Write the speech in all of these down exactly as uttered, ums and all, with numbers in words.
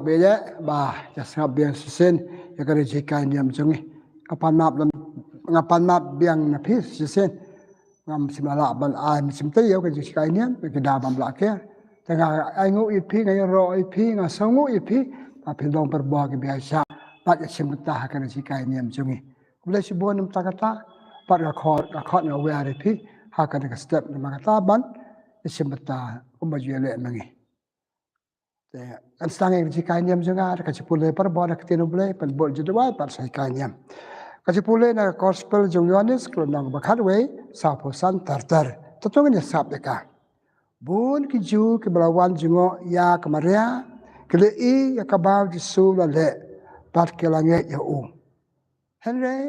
Bad ba ïa sngap biang shisien ïa ka jinghikai niam jong ngi. Nga pan map lam, nga pan map biang na phi shisien. Ngam shym la lah ban ai mynsiem te ïa ka jinghikai niam, ki da bam lah ke. Te nga ainguh ïa phi, nga ïaroh ïa phi, nga sngewnguh ïa phi ba phi long para bor ki biang sha bad ïa shim bynta ha ka jinghikai niam jong ngi. Khublei shibun namar kata, bad nga khot, nga khot nga wer ïa phi ha kane ka step namar kata ban ïa shim bynta kumba ju ïaleh ma ngi. Te ngan sdang ïa ka jinghikai niam jong nga da ka jingpule para bor na ka ktien U Blei, pynbud jingduwai bad sa hikai niam. Ka jingpule na ka Gospel jong u Ïoannis, ka lynnong ba khatwei, sawphew san ter ter. Te to ngin ïa sngap ïa ka. Bun ki Jiw kiba la wan jngoh ïa ka Maria, ki la ïohi ïa kaba u Jisu u la leh, bad ki la ngeit ïa u. Hynrei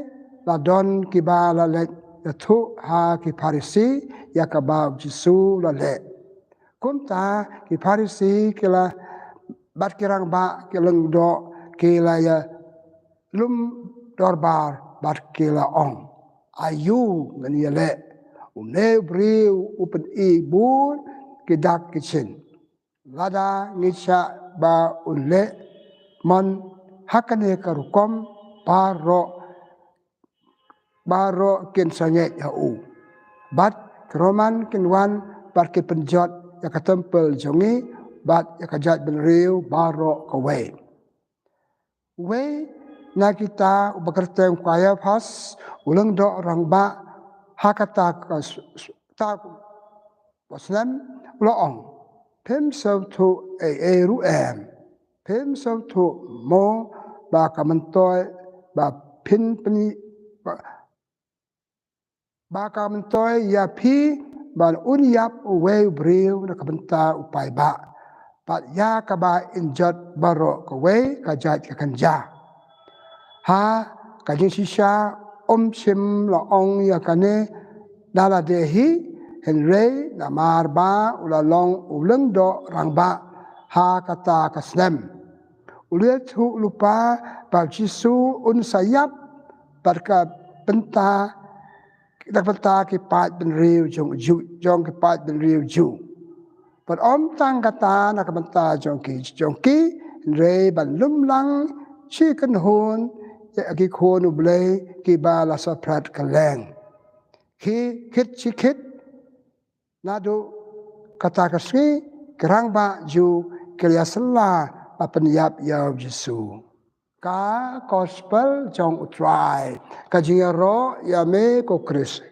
la don kiba la leit ïathuh ha ki Pharisi ïa kaba u Jisu u la leh. Kumta ki Pharisi ki la, bad ki rangbah ki lyngdoh ki la ïalum dorbar bad ki la ong, "Aïu ngin ïaleh? Une u briew u pyni bun ki dak ki jing. Lada ngi shah ba un leh mon ha kane ka rukom, baroh, baroh kin sa ngeit ha u. Bad ki Roman kin wan bad kin pynjot ïa ka templ jong ngi bad ïa ka jaitbynriew baroh kawei." Uwei na kita, uba kyrteng Kaiaphas, u lyngdoh rangbah, ha kata ka s-, s-, ta ka snem u la ong, "Phim sngewthuh ei ei ruh em? Phim sngewthuh mo ba ka myntoi ba phin pyni, ba, ba ka myntoi ïa phi ba un ïap uwei u briew na ka bynta u paidbah, bad ïa kaba in jot baroh kawei ka jait ka kynja?" Ha ka jingshisha um shym la ong ïa kane da lade hi, hynrei namar ba u la long u lyngdoh rangbah ha kata ka snem, u la ïathuh lypa ba u Jisu un sa ïap bad ka bynta, na ka bynta ki paid bynriew jong u Jiw, jong ki paid bynriew Jiw. Bad ym tang kata na ka bynta jong ki, jong ki, hynrei ban lum lang shi kynhun ïa ki khun U Blei kiba la saphriang kylleng. Ki khit shi khit naduh kata ka sngi, ki rangbah Jiw ki la ïasylla ban pynïap ïa u Jisu. Ka Gospel jong U Trai. Ka jingïaroh ïa me ko Khrist.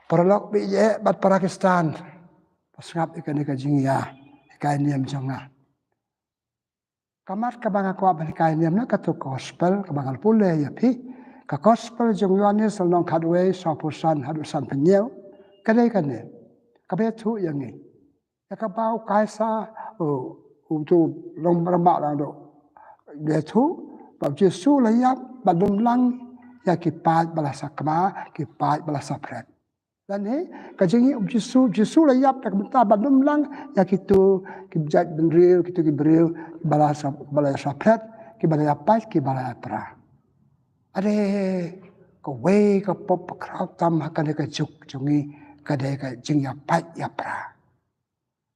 Paralok baieit bad para Khristan, sngap ïa kane ka jinghikai niam jong nga. Ka mat kaba nga kwah ban hikai niam na kato ka Gospel kaba nga la pule ïa phi, ka Gospel jong u Ïoannis, lynnong khatwei, sawphew san haduh sanphew hynñiew. Ka dei kane kaba ïathuh ïa ngi ïa kaba u Kaisar, u, uto u long rangbah, u la ïathuh ba u Jisu u la ïap ban lum lang ïa ki paid ba la sakma, ki paid ba la saphriang. Lane ka jingïap u Jisu, u Jisu u la ïap na ka bynta ban lum lang ïa kito ki jaitbynriew, kito ki briew ba la sa, ba la saphriang, kiba la ïapait, kiba la ïapra. Ka dei kawei ka pop ba khraw tam ha kane ka juk jong ngi, ka dei ka jingïapait ïapra.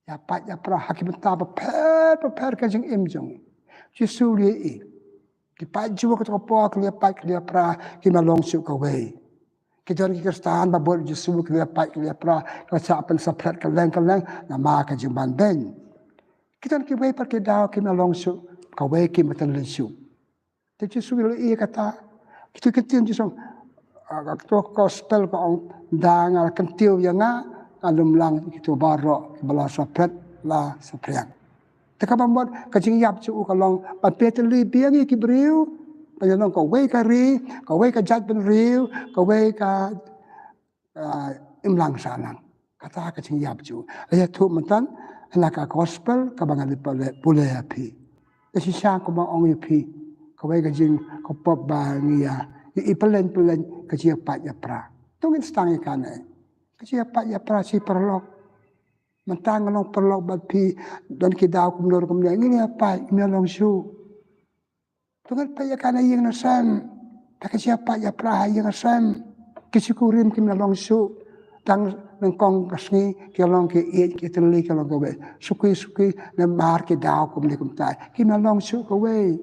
Ïapait ïapra ha ki bynta bapher bapher ka jingim jong ngi. Jisu u la ïohi, ki paid Jiw ha kato ka por ki la ïapait, ki la ïapra, kim long shuh kawei. Ki don ki Khristan ba bud Jisu ki la ïapait, ki la ïapra, ki la shah pynsaphriang kylleng kylleng namar ka jingbanbeiñ. Ki don kiwei pat ki daw kim long shuh kawei, kim bteng lei shuh. Te Jisu u la ïohi kata. Kito ki ktien Jisu, ah, kato ka Gospel ka ong, da nga la kyntiew ïa nga, ngan lum lang ïa kito baroh kiba la saphriang, la saphriang. Te kaba mut ka jingïap jong u ka long ban pynthikna biang ïa ki briew, ban ïa long kawei ka ri, kawei ka jaitbynriew, kawei ka ah, imlang sahlang. Kata ka jingïap jong u. Ïathuh mynta na ka Gospel kaba nga la pule, pule ïa phi. Te shisha kumba nga ong ïa phi, kawei ka jing, ka pop ba ngi ïa, ïa, ïa pynlong, pynlong ka jingïapait ïapra. To ngin sdang ïa kane. Ka jingïapait ïapra shi paralok. Mynta nga long paralok bad phi, don ki daw kumno kumno, ngin ïapait, ngin ïa long shuh. To ngin peit ïa kane ïing na sem. Te ka jingïapait ïapra ha ïing na sem, ki jingkurim kim long shuh. Tang Nyngkong ka sngi ki long ki ïeit ki tylli ki long kawei. Suki suki namar ki daw kumne kumtai. Kim long shuh kawei.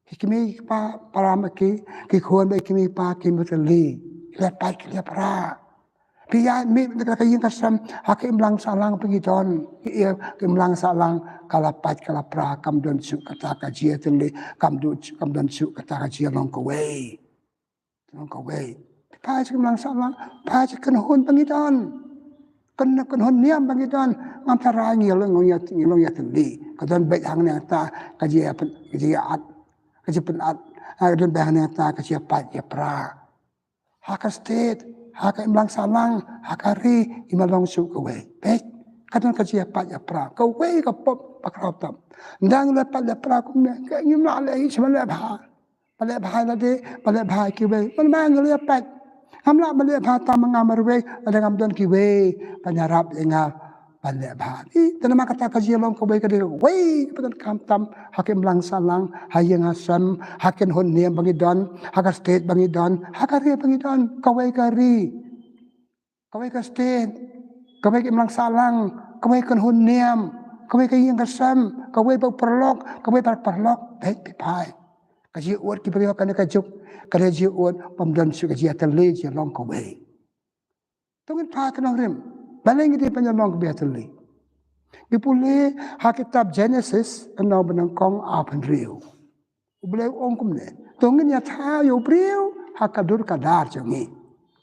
Ki kmie ki kpa para ma ki, ki khun bad ki kmie ki kpa kim tylli. Ki la pait ki la pra. Phi ïa mih na ka ïing ka sem ha ka imlang sahlang ba ngi don. Ki ïa ka imlang sahlang ka la pait ka la pra, kam don shuh kata ka jia tylli, kam don shuh, kam don shuh kata ka jia long kawei. Long kawei. Phi phai sha ka imlang sahlang, phai sha ka kynhun ba ngi don. Kyn, kynhun niam ba ngi don. Ngam tharai ngi long ïa, ngi long ïa tylli. Ka don beit hangne ta ka jia pyn, ka jia at, ka jia pynat. Ka don beit hangne ta ka jia pait jia pra. Ha ka state, ha ka imlang sahlang, ha ka ri, im long shuh kawei. Peit, ka don ka jia pait jia pra. Kawei ka pop ba khraw tam. Ynda ngi la pait la pra kumne, ka ngim lah leh hi sha ba leh bha. Ba leh bha lade, ba leh bha kiwei. Mynba ngi la pait. Ngam lah ba leh bha tam ma nga marwei, lada ngam don kiwei ban ïarap ïa nga ban leh bha. Ï, te namar kata ka jia long kawei ka dei kawei ka pyndonkam tam ha ka imlang sahlang, ha ïing ha sem, ha ka kynhun niam ba ngi don, ha ka state ba ngi don, ha ka ri ba ngi don, kawei ka ri, kawei ka state, kawei ka imlang sahlang, kawei ka kynhun niam, kawei ka ïing ka sem, kawei ba u paralok, kawei ba paralok, peit phi phai. Ka jia ud ki briew kane ka juk, ka dei jia ud bym don shuh ka jia tylli, jia long kawei. To ngin phai ka nongrim. Balei ngi dei ban ïa long ka jia tylli? Ngi pule ha kitab Genesis, lynnong ba nyngkong, arphew hynriew. U Blei u ong kumne. To ngin ïa thaw ïa u briew ha ka dur ka dar jong ngi.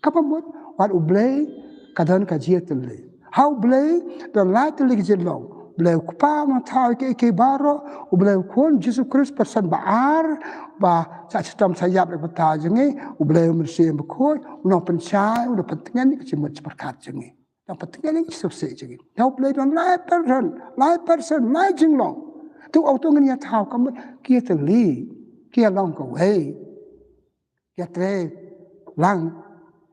Kaba mut, wat U Blei ka don ka jia tylli. Ha U Blei don lai tylli ka jinglong. U Blei u Kpa u nang thaw ïa kiei kiei baroh. U Blei u Khun Jisu Khrist, person ba ar, ba shah shitom shah ïap lyngba ka bynta jong ngi. U Blei u Mynsiem Bakhuid u nang pynshai, u nang pyntngen ïa ka jingmut jingpyrkhat jong ngi. Nang pyntngen ïa ka jingsngewsih jong ngi. Ïa U Blei don lai person, lai person, lai jinglong. To, to ngin ïa thaw ka mut ki ïa tylli, ki ïa long kawei. Ïa trei lang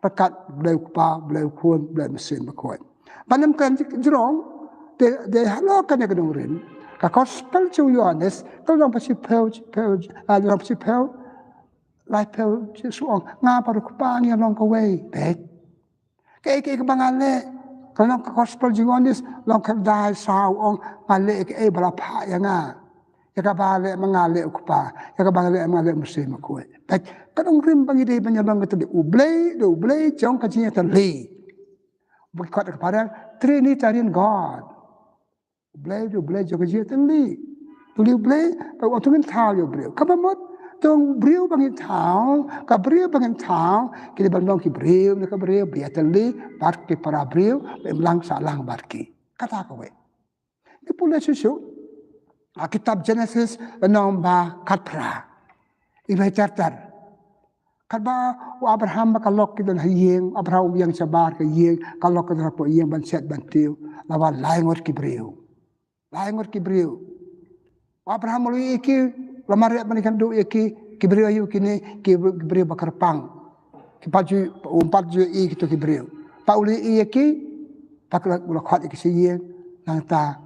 ryngkat U Blei u Kpa, U Blei u Khun, U Blei u Mynsiem Bakhuid. Ban ym kren jrong, te, te halor kane ka nongrim, ka gospel jong u Ïoannis, ka lynnong ba shiphew, shiphew, ah, lynnong ba shiphew, laiphew, Jisu u ong, nga bad u Kpa ngi long kawei, peit. Kaei kaei kaba nga leh, ka long ka gospel jong u Ïoannis, lynnong khyndai saw u ong, nga leh kaei ba la phah ïa nga. Ïa kaba leh ma nga leh u Kpa, ïa kaba leh ma nga leh u Mynsiem Bakhuid. Peit, ka nongrim ba ngi dei ban ïa long ka tylli. U Blei, dei U Blei jong ka jingïatylli. Ba ki khot ka phareng, Trinitarian God. U Blei, dei U Blei jong ka jingïatylli. Tylli U Blei, ba u ong to ngin thaw ïa u briew. Kaba mut, to u briew ba ngin thaw, ka briew ba ngin thaw, ki dei ban long ki briew na ka briew ba ïatylli bad ki para briew, ba imlang sahlang bad ki. Kata kawei. Ngi pule shuh shuh ha kitab Genesis lynnong ba khatphra. Iba ter ter. Katba u Abraham bad ka lok ki don ha ïing, Abraham u ïeng shabar ka ïing, ka lok ka don hapoh ïing ban shet ban tiew. La wan lai ngut ki briew. Lai ngut ki briew. U Abraham u la ïohi ïa ki, la mareh ban ïakynduh ïa ki, ki briew aïu kine, ki briew ba kyrpang. Ki pat ju, um pat ju ïohi ïa kito ki briew. Pat u la ïohi ïa ki, pat u la khot ïa ki sha ïing, nangta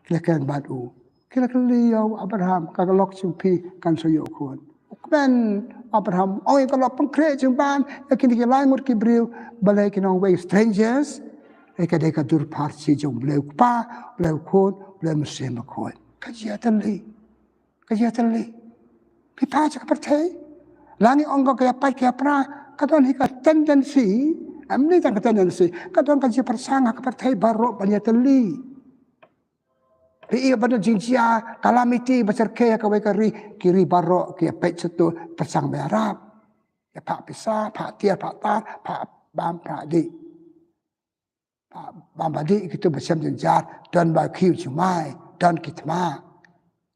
ki la kren bad u. Ki la kylli ïa u Abraham, ka lok jong phi kan sa ïoh khun? U kmen Abraham, ong ïa ka lok, pynkhreh jingban ïa kine ki lai ngut ki briew, balei ki nongwei, strangers? Ïa ka dei ka dur pharshi jong U Blei u Kpa, U Blei u Khun, U Blei u Mynsiem Bakhuid. Ka jingïatylli. Ka jingïatylli. Phi phai sha ka pyrthei, la ngi ong ka ïa pait ka ïa pra, ka don hi ka tendency, em, ni tang ka tendency, ka don ka jingpyrshang ha ka pyrthei baroh ban ïatylli. Phi ïohi ba don jingjia, calamity ba shyrkhei ha kawei ka ri, ki ri baroh ki ïa peit sha uto, pyrshang ban ïarap. Ïa phah pisa, phah tiar, phah tar, phah bam, phah dih. Phah bam ba dih, kito ba shem jynjar, don ba khiew jingmai, don ki thma.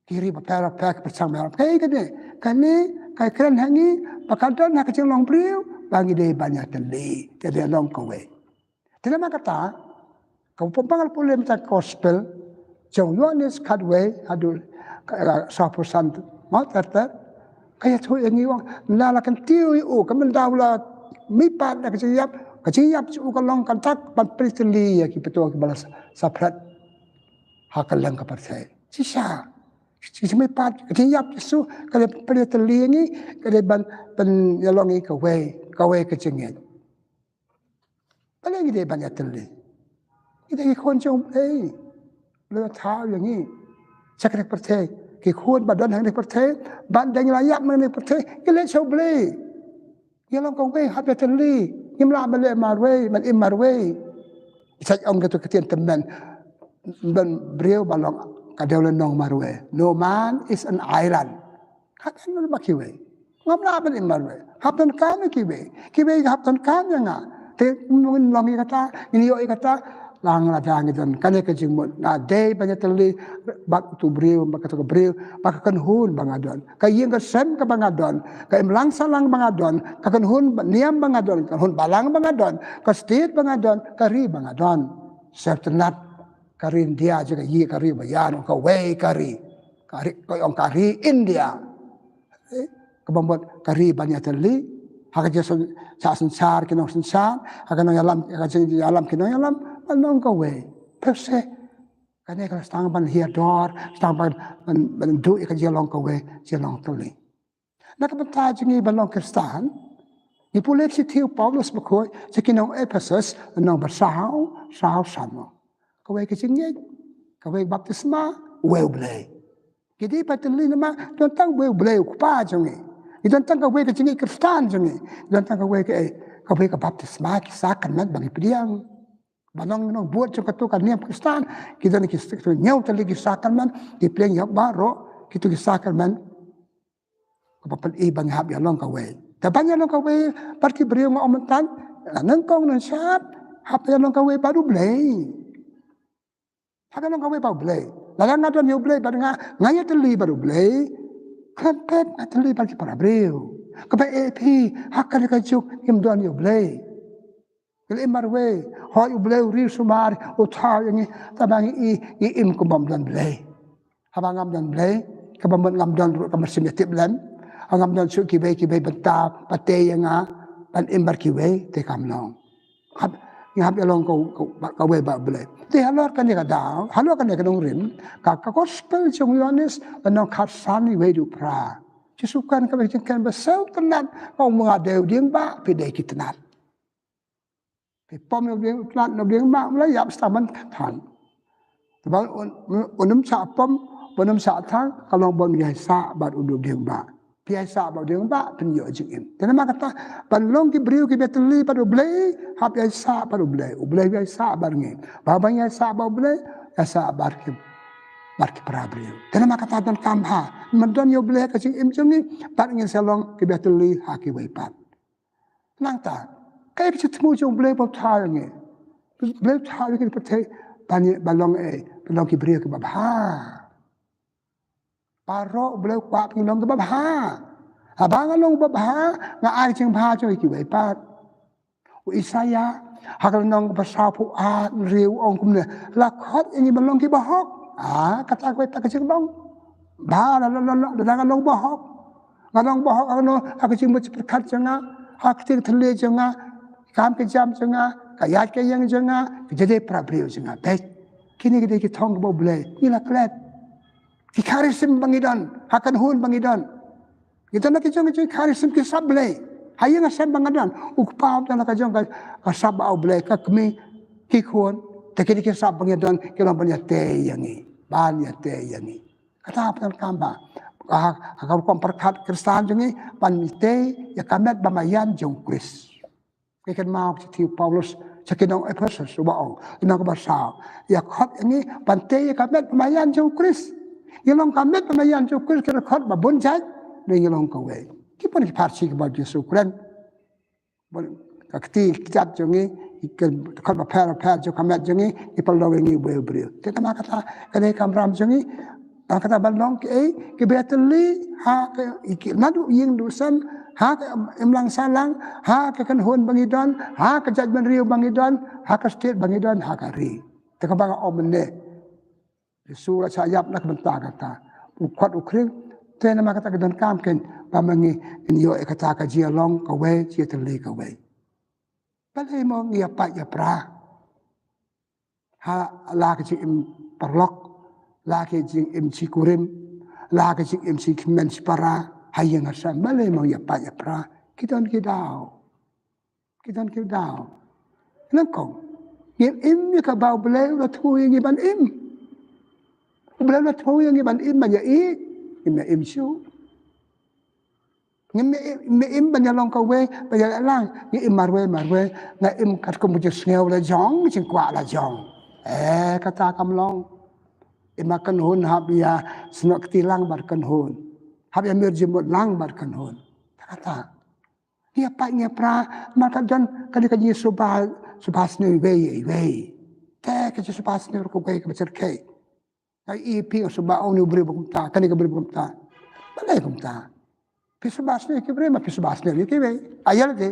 Ki ri bapher bapher ki pyrshang ban ïarap. Kaei kane, kane ka kren ha ngi ba ka don ha ka jinglong briew ba ngi dei ban ïatylli, te dei long kawei. Te namar kata, ka pynpaw ka pule mynta ka gospel jong u Ïoannis khatwei haduh, ah, sawphew san, ma ter ter. Ka ïathuh ïa ngi, u ong, ynda la kyntiew ïa u, ka mynta u la mihpat na ka jingïap, ka jingïap jong u ka long kata ban plie tylli ïa ki paidbah kiba la sa, saphriang ha kylleng ka pyrthei. Shisha. Ka jingmihpat, ka jingïap Jisu ka dei ban plie tylli ïa ngi, ka dei ban pynïalong ïa ngi kawei, kawei ka jingngeit. Balei ngi dei ban ïatylli? Ngi dei ki khun jong U Blei. U Blei u thaw ïa ngi sha kane ka pyrthei. Ki khun ba don ha kane ka pyrthei, ban dang la ïap ha kane ka pyrthei, ngi leit sha U Blei. Ngi long kawei, hap ïatylli. Ngim lah ban leh marwei, ban im marwei. Sa ong katu ka ktien tymmen, ban briew ba long ka dei la nong marwei. No man is an island. Hap ban long ba kiwei. Ngam lah ban im marwei. Hap donkam ïa kiwei. Kiwei hap donkam ïa nga. Te ngin long ïa kata, ngin ïoh ïa kata. Lang lada ngi don kane ka jingmut, nga dei ban ïatylli bad utu u briew, bad katu ka briew, bad ka kynhun ba nga don, ka ïing ka sem kaba nga don, ka imlang sahlang ba nga don, ka kynhun ba, niam ba nga don, ka kynhun balang ba nga don, ka state ba nga don, ka ri ba nga don. Sngewtynnat, ka ri India jong ngi ka ri ba ïa nong kawei ka ri. Ka ri, ka ong ka ri India. Eh, kaba mut ka ri ban ïatylli ha ka jingïasyn-, sa synshar ki nongsynshar, ha ka nongïalam, ha ka jingïalam ki nongïalam, ban long kawei. Pyrshah, kane ka la sdang ban hiar dor, sdang ban, ban, ban duh ïa ka jinglong kawei, jinglong tylli. Na ka bynta jong ngi ba long Khristan, ngi pule ka shithi u Paulus bakhuid sha ki nong Ephesus, nong ba saw, saw, saw. Kawei ka jingngeit, kawei ka baptisma, uwei U Blei. Ki dei ban tylli namar don tang uwei U Blei u Kpa jong ngi. Ki don tang kawei ka jingngeit Khristan jong ngi. Don tang kawei ka, eh, kawei ka baptisma, ki sakramen ba ngi pdiang. Ba nong, nong bud jong katu ka niam Khristan, ki don ki, ki hynñiew tylli ki sakramen, ki pdiang ïa baroh kitu ki sakramen. Kaba pyni ba ngi hap ïalong kawei. Te ban ïalong kawei bad ki briew, nga ong mynta, nyngkong nyngshap, hap ïalong kawei bad U Blei. Hap ïalong kawei bad U Blei. Lada nga don ïa U Blei bad nga, nga ïatylli bad U Blei, khlem pep nga ïatylli bad ki para briew. Kaba eh phi, ha kane ka juk ngim don ïa U Blei. Ngi la im marwei, hooid U Blei u riewsumar, u thaw ïa ngi, tangba ngi i, ngi im kum bym don Blei. Haba ngam don Blei, kaba mut ngam don ruh ka mynsiem ïatiplem, ngam don shuh kiwei kiwei bynta ba tei ïa nga ban im bad kiwei, te kam long. Hap, ngi hap ïalong ka, ka, kawei bad U Blei. Te halor kane ka daw, halor kane ka nongrim, ka, ka gospel jong u Ïoannis, lynnong khatsan, wei haduh phra. Jisu kren kaba jingkren ba sngewtynnat, ong, ma nga dei u dieng ba, phi dei ki tnat. Phi pom na u dieng, tnat na u dieng ba, u la ïap sha ban thang. Te ba un, un ym shah pom, un ym shah thang, ka long ba un ïai sah bad u dieng ba. Phi ïai sah bad u dieng ba, phin ïoh jingim. Te namar kata, ban long ki briew kiba ïatylli bad U Blei, hap ïai sah bad U Blei. U Blei ïai sah bad ngi. Ba ban ïai sah bad U Blei, ïai sah bad ki, bad ki para briew. Te namar kata donkam ha, ban don ïa U Blei ha ka jingim jong ngi, bad ngin sa long kiba ïatylli ha kiwei pat. Nangta, kaei ka jingthmu jong U Blei ba u thaw ïa ngi? U Blei u thaw ïa ngi, pyrthei, ban ïa, ban long, eh, ban long ki briew kiba bha. Baroh U Blei u kwah ba ngin long kiba bha. Haba nga long uba bha, nga ai ka jingbha jong ngi ha kiwei pat. U Isaïah, ha ka lynnong kaba sawphew ar, hynriew, u ong kumne, la khot ïa ngi ban long kiba hok. Ah, kata kawei pat ka jinglong. Bha, la, la, la, la, la, nga long uba hok. Nga long uba hok, nga long, ha ka jingmut jingpyrkhat jong nga, ha ka ktien ka thylliej jong nga, ka kam ka jam jong nga, ka ïaid ka ïeng jong nga, ka jingdei para briew jong nga. Beit, kine ki dei ki thong kiba U Blei, ngi la klet. Ki charism ba ngi don, ha ka kynhun ba ngi don. Ngi don la ki jong ki jong charism ki sap Blei. Ha ïing ha sem ba nga don, u kpa u don la ka jong ka, ka sap ba U Blei, ka kmie, ki khun, te kine ki sap ba ngi don, ki long ban ïatei ïa ngi, ban ïatei ïa ngi. Kata pat ka kam ba, ha, ha ka rukom pyrkhat Khristan jong ngi, ban tei ïa ka met ba maïan jong u Khrist. Ngi kynmaw ka shithi u Paulus sha ki nong Ephesus, uba ong, lynnong kaba saw, ïa khot ïa ngi ban tei ïa ka met ba maïan jong u Khrist. Ngi long ka met ba maïan jong u Khrist, ki la khot ba bun jait, ne ngi long kawei. Ki bun ki pharshi kiba u Jisu u kren. Bun ka kti ka kjat jong ngi, ki khot bapher bapher jong ka met jong ngi, ki pynlong ïa ngi uwei u briew. Te namar kata, kane ka kamram jong ngi, namar kata ban long kiei, kiba ïatylli, ha ka, ki, naduh ïing duh sem, ha ka imlang sahlang, ha ka kynhun ba ngi don, ha ka jaitbynriew ba ngi don, ha ka state ba ngi don, ha ka ri. Te kaba nga ong mynne, Jisu la shah ïap na ka bynta kata. U khot u khring, te namar kata ka donkam kein, ba ma ngi ngin ïoh ïa kata ka jingïalong kawei, jingïatylli kawei. Balei mo ngi ïapait ïapra ha la ka jingim paralok, la ka jingim shi kurim, la ka jingim shi kmen shi para, ha ïing ha sem, balei mo ngi ïapait ïapra? Ki don ki daw. Ki don ki daw. Nang kong. Ngim im ïa kaba U Blei u la thmu ïa ngi ban im. U Blei u la thmu ïa ngi ban im ban ïa i. Ngim ïa im shuh. Ngim im, im ban ïa long kawei, ban ïa lang. Ngi im marwei, marwei. Nga im katkum ka jingsngew la jong, jingkwah la jong. Eh, kata kam long. Im ha kynhun hap ïa snoh kti lang bad kynhun. Hap ïa mir jingmut lang bad kynhun. Kata. Ngi ïa pait ngi ïa pra, namar ka don, ka dei ka jingsuba, suba sniew iwei, iwei. Te ka jingsuba sniew ruh kawei kaba syrkhei. Nga ïohi phi nga suba ong une u briew ba kumta, kane ka briew ba kumta. Balei kumta? Phi suba sniew ïa ki briew, ma phi suba sniew ïa kiwei. Ïa lade.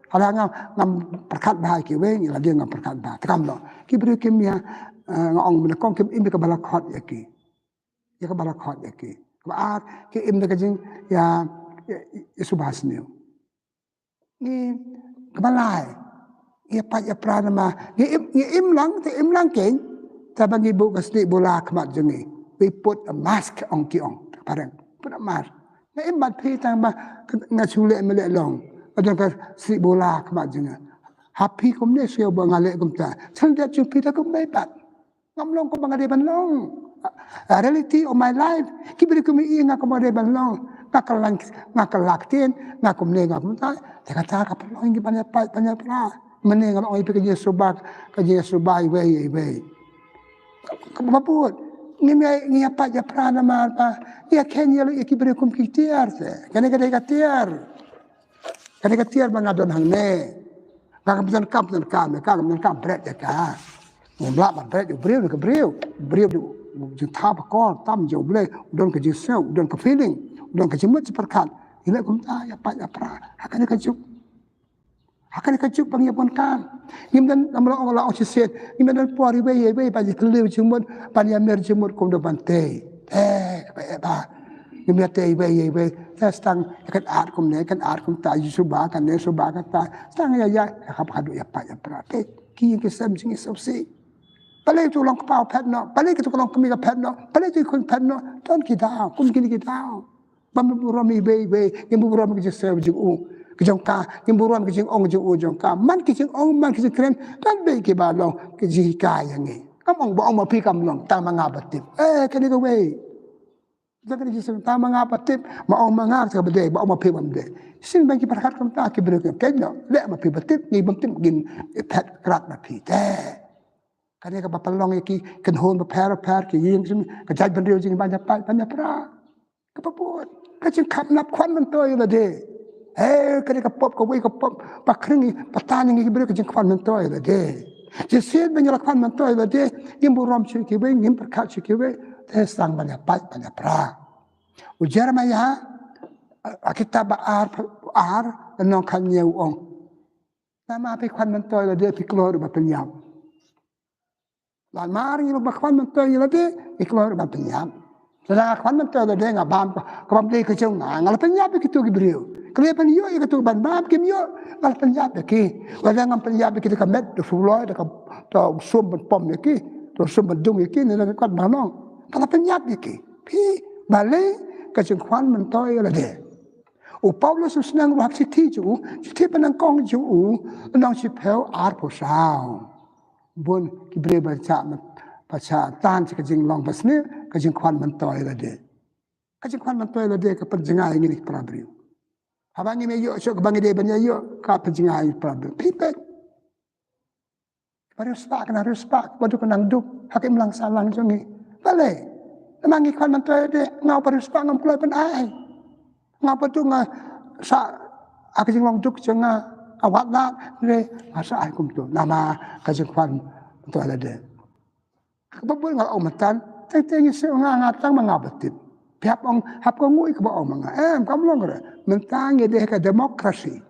Haba nga, ngam pyrkhat bha ïa kiwei, ïa lade ngam pyrkhat bha. Te kam noh. Ki briew kim ïa, eh, nga ong mynne kong kim im ïa kaba la khot ïa ki. Ïa kaba la khot ïa ki. Kaba ar, ki im da ka jing, ïa, ïa, ïa suba sniew. Ngi, kaba lai. Ngi ïa pait ïa pra namar. Ngi im, ngi im lang, te im lang keiñ. Te ba ngi buh ka snieh bula ha khmat jong ngi. We put a mask, ong ki ong. Pareng. Put a mask. Nga im bad phi tang ba, nga shu leh me leh long. Ba don ka snieh bula ha khmat jong ngi. Ha phi kumne shu ba nga leh kumta. Sngewdei jong phi te kumne pat. Ngam long kumba nga dei ban long. A reality of my life. Ki briew kim ïohi nga kumba nga dei ban long. Nga kylla, nga kylla ktien, nga kumne, nga kumta. Te kata ka pynlong ïa ngi ban ïa pait, ban ïa pra. Mynne nga la ong ïa phi ka jingsuba, ka jingsuba iwei, iwei. Kaba bud. Ngi ïa, ngi ïa pait ïa pra namar ba. Ngi ïa kheiñ ïa la ïa ki briew kum ki tiar te. Kane ka dei ka tiar. Kane ka tiar ba nga don hangne. Nga kam pyndonkam, pyndonkam, nga kam pyndonkam bret ïa ka. Ngim lah ban bret ïa u briew na ka briew. U briew u jingthaw ba kor tam jong U Blei, u don ka jingsngew, u don ka feeling, u don ka jingmut jingpyrkhat. Ngi leh kumta ïa pait ïa pra. Ha kane ka juk. Ha kane ka juk ba ngi ïa bun kam. Ngim don, namar la ong, la ong shisien. Ngim don por iwei ïa iwei ban ïa phylliew jingmut, ban ïa mir jingmut kum da ban tei. Eh, kaba eh ba. Ngim ïa tei iwei ïa iwei. Te tang ïa kan ar kumne, kan ar kumta, ïa suba kane, suba kata. Tang ïa ïa, ïa kaba haduh ïa pait ïa pra. Te ki ïing ki sem jong ngi sngewsih. Balei tu long kpa u phet noh, balei kitu ka long kmie ka phet noh, balei tu i khun phet noh. Don ki daw, kum kine ki daw. Ba ngim burom iwei iwei, ngim burom ki jingsngew jong u, ki jong ka, ngim burom ki jingong jong u jong ka. Man ki jingong, man ki jingkren, don beit kiba long ki jinghikai ïa ngi. Kam ong ba ong ma phi kam long, tang ma nga ba tip. Eh, kane kawei. Tang kane jingsngew, tang ma nga ba tip, ma ong ma nga ka ba dei, ba ong ma phi bym dei. Shisien ba ngi pyrkhat kumta ki briew ki kynnoh, leh ma phi ba tip, ngi bym tip ngin phet krat ma phi te. Kane kaba pynlong ïa ki kynhun bapher bapher, ki ïing jong ngi, ka jaitbynriew jong ngi ban ïa pait ban ïa pra. Kaba bud, ka jingkhapnap khwan myntoi ïa lade. Hei, kane ka pop kawei ka pop ba khring ïa, ba tan ïa ngi ki briew, ka jingkhwan myntoi ïa lade. Shisien ba ngi la khwan myntoi ïa lade, ngim burom shuh ïa kiwei, ngim pyrkhat shuh ïa kiwei, te sdang ban ïa pait ban ïa pra. U Jeremaïah, ha kitab ba ar, ar, lynnong khathynñiew u ong. Namar phi khwan myntoi ïa lade phi kloi ruh ban pynïap. Namar ngi long ba khwan myntoi ïa lade, ngi kloi ruh ban pynïap. Lada nga khwan myntoi ïa lade nga bam ka, ka bym dei ka jong nga, nga la pynïap ïa kitu ki briew. Ki la pynïap ïa kitu ban bam, kim ïoh, nga la pynïap ïa ki. Lada ngam pynïap ïa ki da ka met, da u suloi, da ka, da u sum ban pom ïa ki, da u sum ban dung ïa ki, ne da ka kot ba long. Nga la pynïap ïa ki. Phi, balei, ka jingkhwan myntoi ïa lade. U Paulus u sngewthuh ruh ha ka shithi jong u, shithi ba nyngkong jong u, lynnong shiphew arphew saw. Bun ki briew ba shah, ba shah tan sha ka jinglong basniew, ka jingkhwan myntoi ïa lade. Ka jingkhwan myntoi ïa lade ka pynjngai ïa ngi ki para briew. Haba ngim ïoh shuh kaba ngi dei ban ïoh, ka pynjngai ïa ngi para briew. Phi peit. Ba riewspah ka nang riewspah, ba duk ka nang duk, ha ka imlang sahlang jong ngi. Balei? Namar ngi khwan myntoi ïa lade, nga uba riewspah ngam kloi ban ai. Nga uba duk nga sah ha ka jinglong duk jong nga, nga wad lad, hynrei nga sah ai kumto. Namar ka jingkhwan myntoi ïa lade. Kaba bun nga la ong mynta, teng teng ngi shu ong nga, nga tang ma nga ba tip. Phi hap ong, hap ka nguh ïa kaba ong ma nga. Em, kam long re. Mynta ngi dei ha ka democracy.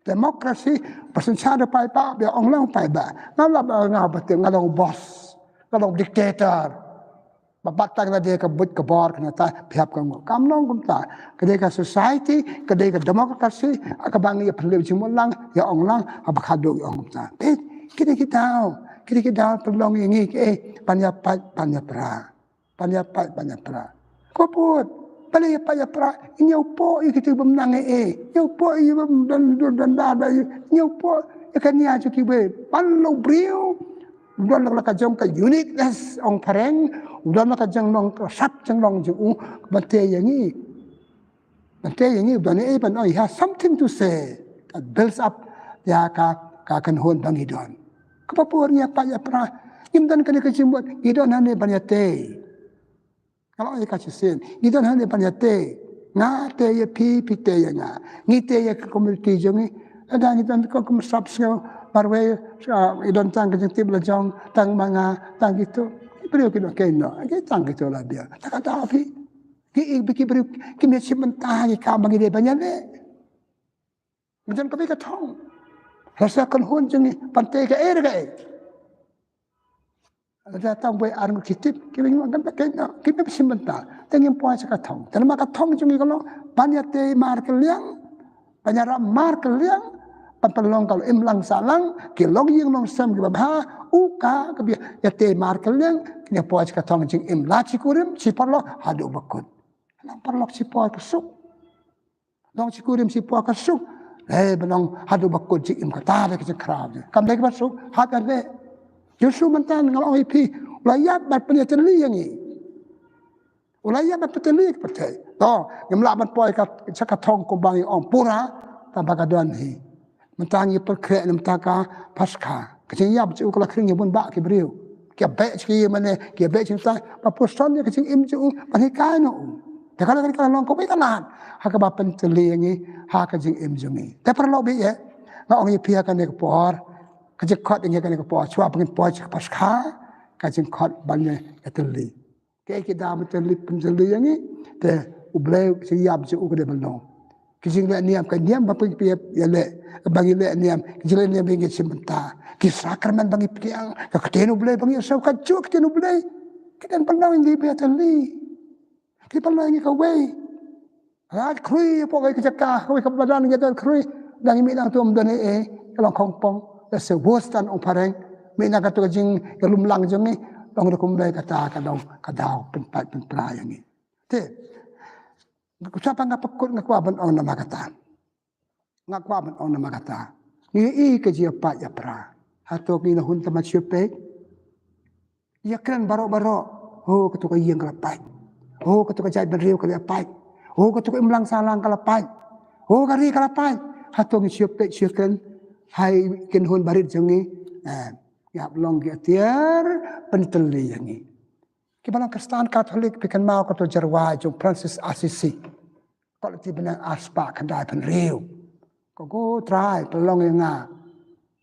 Democracy, ba synshar da u paidbah, ba ong lang paidbah. Ngam lah ba nga ba tip, nga long boss. Nga long dictator. Ba bat tang lade ka buit ka bor ka nata, phi hap ka nguh. Kam long kumta. Ka dei ka society, ka dei ka democracy, kaba ngi ïa pynlip jingmut lang, ïa ong lang, haba khadduh ïa ong kumta. Peit, kine ki daw, kine ki daw pynlong ïa ngi, eh, ban ïa pait, ban ïa pra. Ban ïa pait, ban ïa pra. Ko put, balei ïa pait ïa pra, ïa ñiew poh ïa kitu bym nang eh, eh. Ñiew poh ïa bym don dur don dar, ïa ñiew poh. Ka nia jong kiwei, ban long briew u don la ka jong ka uniqueness ong phareng, u don la ka jong long ka sap jong long jong u, ban tei ïa ngi. Ban tei ïa ngi, u don ei ban ong, he has something to say that builds up ïa ka, ka kynhun ba ngi don. Kaba por ngi ïa pait ïa pra, ngim don kane ka jingmut, ngi don hangne ban ïa tei. Nga la ong ïa ka shisien, ngi don hangne ban ïa tei. Nga tei ïa phi, phi tei ïa nga. Ngi tei ïa ka community jong ngi. Lada ngi don kum, kum sap sngew marwei, ah, ngi don tang ka jingtip la jong, tang ma nga, tang kito. Ki briew ki don keiñ noh, ngi tang kito la biang. Ta ka daw phi. Ki i, ki briew kim ïashim bynta ha ki kam ba ngi dei ban ïaleh. Ngi don kawei ka thong. Lada sa kynhun jong ngi ban tei kaei re kaei, lada tang wei ar ngut ki tip, ki ïeng ban kynta keiñ noh, kim ïashim bynta. Te ngim poi sha ka thong. Te namar ka thong jong ngi ka long ban ïa tei markylliang, ban ïarap markylliang, ban pynlong ka long imlang sahlang, ki longïing longsem kiba bha, u ka, kaba ïa tei markylliang, kin ïa poi sha ka thong jingim la shi kurim, shi paralok, haduh ba kut. Nang paralok shi por ka suk. Long shi kurim shi por ka suk. Hei, ba long haduh ba kut jingim kata dei ka jingkhraw. Kam dei kaba suk, hap ïaleh. Jisu mynta nga la ong ïa phi, u la ïap ban pynïatylli ïa ngi. U la ïap ban pynïatylli ïa ka pyrthei. To, ngim lah ban poi ka, sha ka thong kumba ngi ong pura, tang ba ka don hi. Mynta ngi pynkhreh na mynta ka Paskha. Ka jingïap jong u ka la khring ïa bun bah ki briew. Ki ïa beh sha ki ïing mane, ki ïa beh sha ki tai, ba pyrshang ïa ka jingim jong u, ban hikai noh u. Te ka la, ka la long kawei ka lad ha kaba pyntylli ïa ngi ha ka jingim jong ngi. Te paralok baieit, nga ong ïa phi ha kane ka por, ka jingkhot ïa ngi ha kane ka por, shuwa ba ngin poi sha ka Paskha, ka jingkhot ban ïa, ïatylli. Kaei ki daw ban pynlip, pyntylli ïa ngi? Te U Blei, ka jingïap jong u ka dei ban long. Ki jingleh niam, ka niam ba phi, phi ïaleh, ba ngi leh niam, ki jingleh niam ba ngi shim bynta, ki sakramen ba ngi pdiang, ka ktien U Blei ba ngi ïohsngew, kajuh ka ktien U Blei. Ki dei ban long ïa ngi ba ïatylli. Ki dei ban long ïa ngi kawei. Lada khrui hapoh kawei ka jaka, kawei ka madan ngi don khrui, lada ngi mih nangto ym don ei ei, ka long khongpong, that's the worst, tang ong phareng. Mih na kato ka jingïalumlang jong ngi, long da kumno kata ka long ka daw pynpait pynpra ïa ngi. Te, kata ba nga pynkut nga kwah ban ong namar kata. Nga kwah ban ong namar kata. Ngi ïohi ka jingïapait ïapra. Hato ngi la hun tang ban shu peit? Ïakren baroh baroh. Ho, kato ka ïing ka la pait. Ho, kato ka jaitbynriew ka la pait. Ho, kato ka imlang sahlang ka la pait. Ho, ka ri ka la pait. Hato ngi shu peit shu kren ha ki kynhun barit jong ngi? Eh, ïa, long ki atiar pyntylli ïa ngi. Kiba long Khristan Katholik phi kynmaw kato ka jingrwai jong Francis Assisi. Ka la tip bneng arspah khyndai phew hynriew. Ko, ko Trai, pynlong ïa nga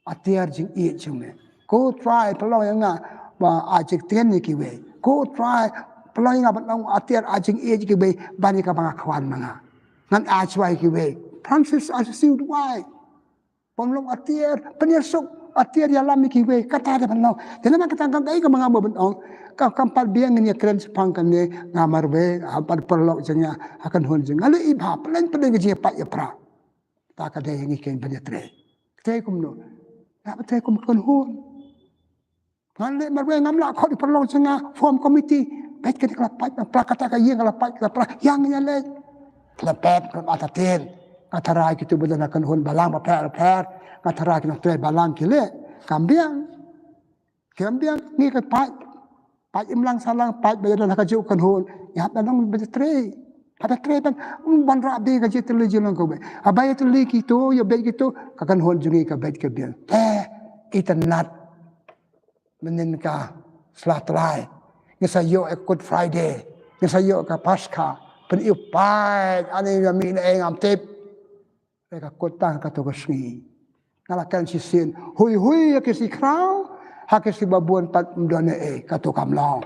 atiar jingïeit jong me. Ko Trai, pynlong ïa nga ba ai jingtngen ïa kiwei. Ko Trai, pynlong ïa nga ban long atiar ai jingïeit ïa kiwei ban ïa kaba nga kwah ma nga. Ngan ai shuwa ïa kiwei. Francis Assisi u duwai. Pynlong atiar, pynïasuk atiar ïalam ïa kiwei, kata dei ban long. Te namar kata kam dei kaba nga mut ban ong, kam, kam pat biang ngin ïakren shaphang kane, nga marwei, ha, bad paralok jong nga, ha kynhun jong nga. Leh i bha, pynlong, pynlong ka jingïapait ïapra. Ta ka dei ngi keiñ ban ïatrei. Ka dei kumno? Nga ba trei kum kynhun. Ngan leh marwei, ngam lah khot ïa paralok jong nga, form committee. Beit kane ka la pait, ka la pra, kata ka ïing ka la pait, ka la pra, ïa ngi ïa leit. Ka la pep, ka la pait, ta tin. Nga tharai kito ba don ha kynhun balang bapher bapher. Nga tharai ki nongtrei balang ki leh. Kam biang. Kam biang, ngi ka pait. Pait imlang sahlang, pait ba ïadon ha kajuh ka kynhun. Ïa hap ban long ba trei. Hap ban trei ban, ban rah beit ka jingtylli jinglong kawei. Haba ïatylli kito, ïa beit kito, ka kynhun jong ngi ka beit ka biang. Te, itynnad. Mynnin ka Sla Tlai, ngin sa ïoh ïa ka Good Friday, ngin sa ïoh ka Paskha, pyn-i u paid, ani ïa mih na ei ngam tip. Re ka kut tang kato ka sngi. Nga la kren shisien, hui hui ïa ki sngi khraw, ha ki sngi ba bun pat ym don ei ei, kato kam long.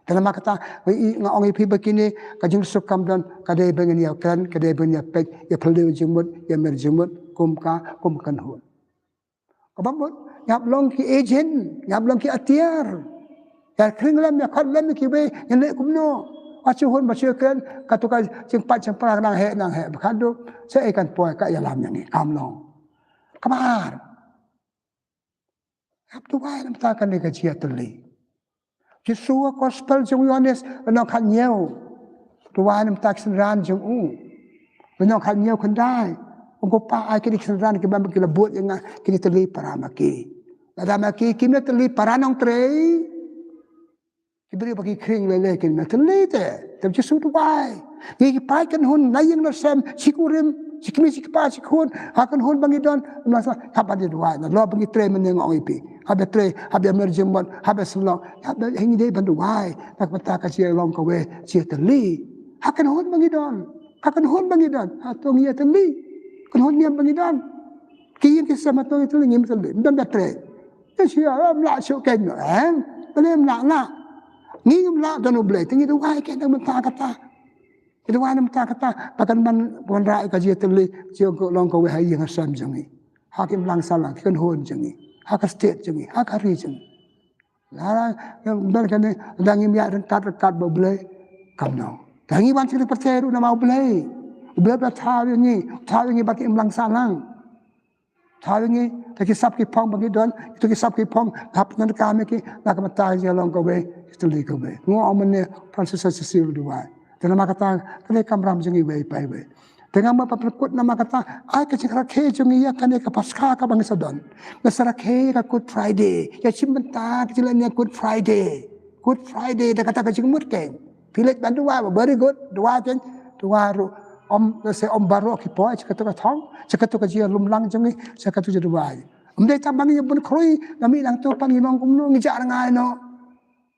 Te namar kata, nga ong ïa phi ba kine, ka jingsuk kam don, ka dei ba ngin ïa kren, ka dei ba ngin ïa peit, ïa phylliew jingmut, ïa mer jingmut, kum ka, kum ka kynhun. Kaba mut, ngi hap long ki agent, ngi hap long ki atiar. Ïa khring lem, ïa khot lem ïa kiwei, ngin leh kumno? Ba shu hun, ba shu kren, kato ka jingpait jingpra nang heh, nang heh, ba khadduh, sa ei kan poi, ka ïalam ïa ngi, kam long. Kaba ar. Hap duwai na bynta kane ka jingïatylli. Jisu ha gospel jong u Ïohannes, lynnong khathynñiew. Duwai na bynta ki synran jong u. Lynnong khathynñiew khyndai. Ong ko Pa, ai kine ki synran kiba ki la bud ïa nga, kin ïatylli para ma ki. Lada ma ki kim ïatylli, para nongtrei, ki briew ba ki khring lei lei kin ïatylli te. Te Jisu u duwai. Ngi ki paid kynhun na ïing na sem, shi kurim, shi kmie shi kpa, shi khun, ha kynhun ba ngi don, na sa, hap ban ïa duwai. Na lor ba ngi trei mynne nga ong ïa phi, hap ïa trei, hap ïa mer jingmut, hap ïa shlok, hap ïa, ngi dei ban duwai na ka bynta ka jinglong kawei, jingïatylli. Ha kynhun ba ngi don, ha kynhun ba ngi don, hato ngi ïatylli? Kynhun niam ba ngi don, ki ïing ki sem, hato ngi ïatylli? Ngim ïatylli, ngim don ba trei. Te shu ïa, em lah shu keiñ noh, em. Balei em lah, lah? Ngim lah, don U Blei, te ngi duwai keiñ na ka bynta kata. Ngi duwai na ka bynta kata, ba kan ban wanrah ïa ka jingïatylli, jinglong kawei ha ïing ha sem jong ngi, ha ki imlang sahlang, ki kynhun jong ngi, ha ka state jong ngi, ha ka ri jong ngi. Lada, lada kane, lada ngim ïaid ryngkat ryngkat bad U Blei, kumno? Te ngi wan sha kane ka pyrthei ruh namar U Blei. U Blei ba thaw ïa ngi, thaw ïa ngi bad ki imlang sahlang. Thaw ïa ngi, te ki sap ki phong ba ngi don, kito ki sap ki phong, hap pyndonkam ïa ki na ka bynta ka jinglong kawei, ka jingïatylli kawei. Nga ong mynne, Francis Assisi u duwai. Te namar kata, kane ka kamram jong ngi iwei pa iwei. Te nga mut ban pynkut namar kata, ai ka jingrakhe jong ngi ïa kane ka Paskha kaba ngi sa don. Ngi sa rakhe ïa ka Good Friday. Ïa shim bynta ka jinglong ïa Good Friday. Good Friday da kata ka jingmut keiñ. Phi leit ban duwai, very good, duwai keiñ, duwai ruh. Ym, lehse ym baroh ki poi sha kato ka thong, sha kato ka jinglumlang jong ngi, sha kato ka jingduwai. Ym dei tang ba ngi bun khrui, nga mih nangto pat ngi long kumno, ngi jah rngai noh.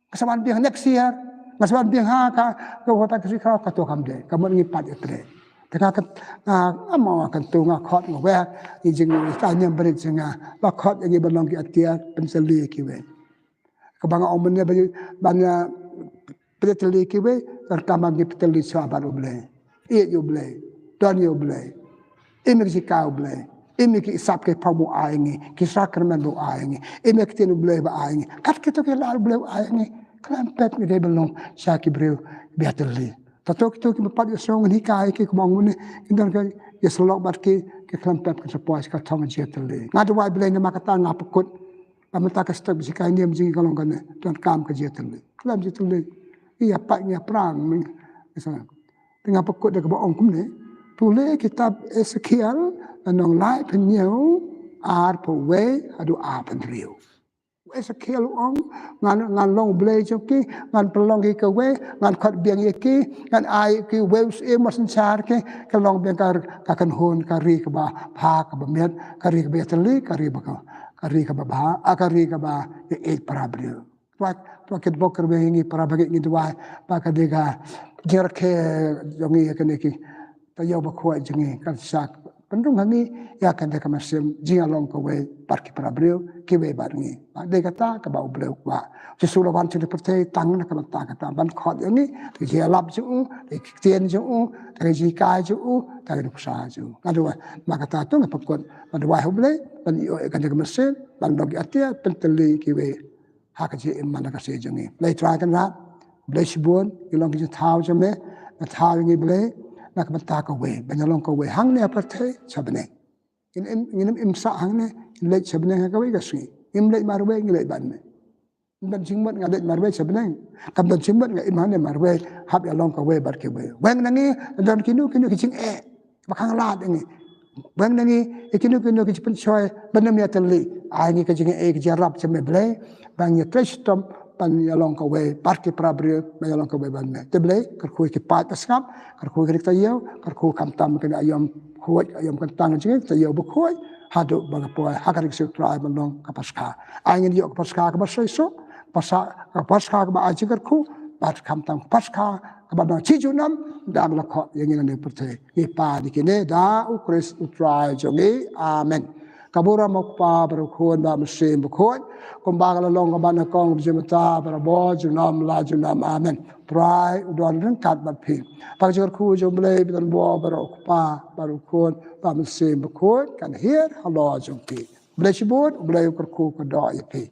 Nga sa wan biang next year, nga sa wan biang ha ka, ka wata ka sikra, kato kam dei, ka mut ngi pat ïa trei. Te nga kyntu, nga, nga mo nga kyntu, nga khot nga wer, i jing i ka niam barit jong nga, la khot ïa ngi ban long ki atiar, pyntylli kiwei. Kaba nga ong mynne ban, ban, ah, pyntylli kiwei, kata ma ngi pyntylli shuwa bad U Blei. Ïeit ïa U Blei, don ïa U Blei. Im ïa ki jinghikai U Blei. Im ïa ki sap ki phong ba u ai ngi, ki sakramen ba u ai ngi. Im ïa ki ktien U Blei ba ai ngi. Kat kito ki lad U Blei u ai ngi. Khlem pep ngi dei ban long sha ki briew ba ïatylli. Te to kito kiba pat ïasnoh ngan hikai ki, kumba ong mynne, kin don ka ïasyllok bad ki, ki khlem pep kin sa poi sha ka thong jingïatylli. Nga duwai Blei namar kata, nga pynkut. Ba mynta ka step jinghikai niam jong ngi ka long kane, donkam ka jingïatylli. Khlem jingïatylli, ïa pat ngi ïa prang, ngi sa. Te nga pynkut da kaba ong kumne. Pule kitab Esekiel, lynnong laiphew hynñiew, arphew wei haduh arphew hynriew. Esekiel u ong, ngan, ngan long Blei jong ki, ngan pynlong ki kawei, ngan khot biang ïa ki, ngan ai ki wei u syiem, u synshar ki, kin long biang ka, ka kynhun, ka ri kaba bha, kaba miat, ka ri kaba ïatylli, ka ri ba ka, ka ri kaba bha, ah, ka ri kaba ïeit para briew. Wat, wat kit bok kyrwe ngi para bangeit ngi duwai, ba ka dei ka jingrakhe jong ngi ïa kane ki taïew bakhuid jong ngi, kan sa pynrung ha ngi ïa kane ka mynsiem jingïalong kawei bad ki para briew kiwei bad ngi. Ba dei kata kaba U Blei u kwah. Jisu la wan sha kane ka pyrthei tang na ka bynta kata, ban khot ïa ngi, da ka jingïalap jong u, da ki ktien jong u, da ka jinghikai jong u, da ka nuksa jong u. Nga duwai, namar kata to nga pynkut, ban duwai ha U Blei, ban ïoh ïa kane ka mynsiem, ban long ki atiar, pyntylli kiwei ha ka jingim man la ka sngi jong ngi. Blei Trai Kynrad, Blei shibun, ngi long ki jingthaw jong me, nga thaw ïa ngi Blei, na ka bynta kawei, ban ïalong kawei hangne ha pyrthei sha bneng. Ngin im, ngin im, im sah hangne, ngin leit sha bneng ha kawei ka sngi. Ngim leit marwei, ngi leit bad me. Ngim don jingmut nga leit marwei sha bneng. Kam don jingmut nga im hangne marwei, hap ïalong kawei bad kiwei. Weng na ngi, don kino kino ki jingeh ba khang lad ïa ngi. Weng na ngi ïa kino kino ki jingpynshoi ban ym ïatylli. Ai ngi ka jingeh, ka jingïarap jong me Blei, ba ngin ïatrei shitom ban ïalong kawei bad ki para briew, ban ïalong kawei bad me. Te Blei, kyrkhu ïa ki paid ba sngap, kyrkhu ïa ki taïew, kyrkhu khamtam ïa kane aïom khuid, aïom kyntang jong ngi, taïew bakhuid, haduh ba ka poi ha ka ri ka sngi U Trai ban long ka Paskha. Ai ngin ïoh ka Paskha kaba shisha, Paskha, ka Paskha kaba ai jingkyrkhu, bad khamtam ka Paskha kaba don shi junom, da ba la khot ïa ngi na kane ka pyrthei. Ngi pan ïa kine da U Khrist U Trai jong ngi. Amen. Ka burom U Kpa bad U Khun bad U Mynsiem Bakhuid, kumba ka la long, kumba nyngkong, jymmata, barabor, junom la junom. Amen. Trai u don ryngkat bad phi. Ba ka jingkyrkhu jong U Blei ba don bor baroh, U Kpa bad U Khun bad U Mynsiem Bakhuid, kan hiar halor jong phi. Blei shibun, Blei u kyrkhu kyrdoh ïa phi.